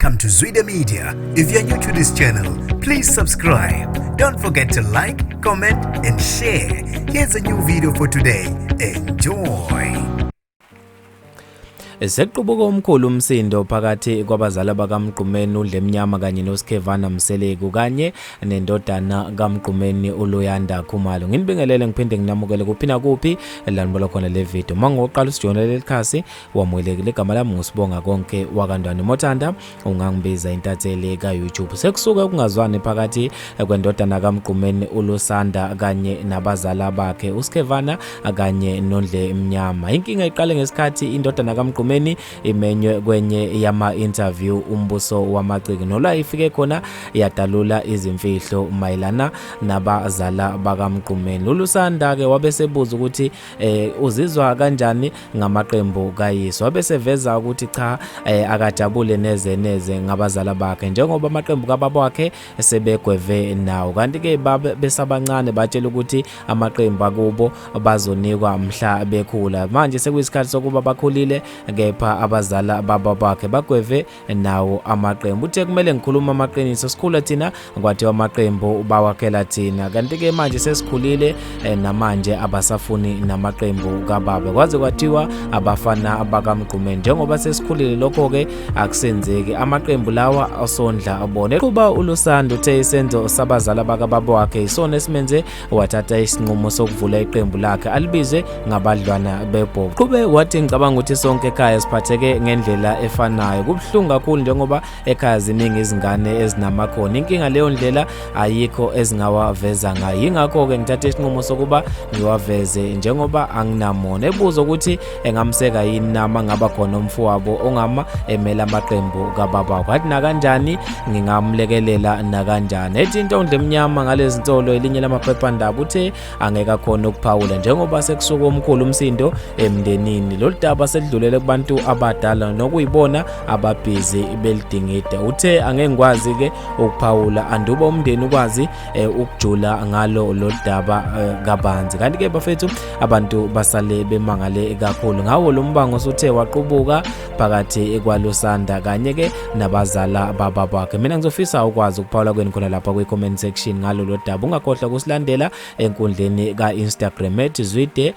Welcome to Zwida Media. If you're new to this channel, please subscribe. Don't forget to like, comment, and share. Here's a new video for today. Enjoy. Sekuqubuka omkhulu umsindo phakathi kwabazali bakaMgqumeni uDlemnyama kanye noSkhevana Mseleku kanye nendodana kaMgqumeni uLuyanda Khumalo. Nginibingelele ngiphinde nginamukele kuphi nakuphi la nibona khona le video. Mangoqala usijoyina leli khasi wamukelekile. Igama lami nguSibonga konke wakaNdwane. Mothanda ungangibiza intatheli ka-YouTube. Sekusuke ukungazwani phakathi kwendodana kaMgqumeni uLusanda kanye nabazala bakhe uSkhevana kanye noNdle Mnyama. Inkinga iqale ngesikhathi indodana kaMgqumeni imenywe kwenye yama-interview uMbuso Wamaciki nola ifike khona yadalula izimfihlo mayelana nabazala bakaMgqumeni. ULusanda-ke wabe sebuza ukuthi uzizwa kanjani ngamaqembu kayise, wabe seveza ukuthi cha, akajabule neze neze ngabazala bakhe njengoba amaqembu kababa wakhe sebegweve nawo. Kanti-ke besabancane batshela ukuthi amaqembu akubo bazonikwa mhla bekhula. Manje sekuyisikhathi sokuba bakhulile, kepha abazala baba bakhe bagweve nawo amaqembu. Uthe kumele ngikhulume amaqiniso, sikhula thina kwathiwa amaqembu bawakhela thina, kanti-ke manje sesikhulile, namanje abasafuni namaqembu kababa. Kwaze kwathiwa abafana bakaMgqumeni, njengoba sesikhulile lokho-ke akusenzeki, amaqembu lawa asondla bona. Eqhuba uLusanda uthe isenzo sabazala bakababa wakhe isona esimenze wathatha isinqumo sokuvula iqembu lakhe alibize ngabadlwana bebhobo. Qhube wathi ngicabanga ukuthi sonke ekhaya siphatheke ngendlela efanayo. Kubuhlungu kakhulu njengoba ekhaya ziningi izingane ezinamakhono, inkinga leyo ndlela ayikho ezingawaveza ngayo, yingakho-ke ngithathe isinqumo sokuba ngiwaveze njengoba anginamona. Ebuza ukuthi engamseka yini nama ngaba khona umfowabo ongama emela amaqembu kababa, kwathi nakanjani ngingamlekelela nakanjani. Ethi into Ndlemnyama ngalezi nsolo elinye lamaphephandaba uthe angeke akhona ukuphawula njengoba sekusuka omkhulu umsindo emndenini. Lolu daba selidlulele kubantu abadala nokuyibona ababhizi belidingida. Uthe angeke ngikwazi ke ukuphawula anduba umndeni ukwazi ukujula ngalo lolu daba kabanzi. Kanti ke bafethu abantu basale bemangale kakhulu ngawo lo mbango osuthe waqubuka phakathi kwaLusanda kanye ke nabazala baba bakhe. Mina ngizofisa ukwazi ukuphawula kwenu khona lapha kwi-comment section ngalo lo daba. Ungakhohlwa ukusilandela enkundleni ka-Instagram @zwide_media.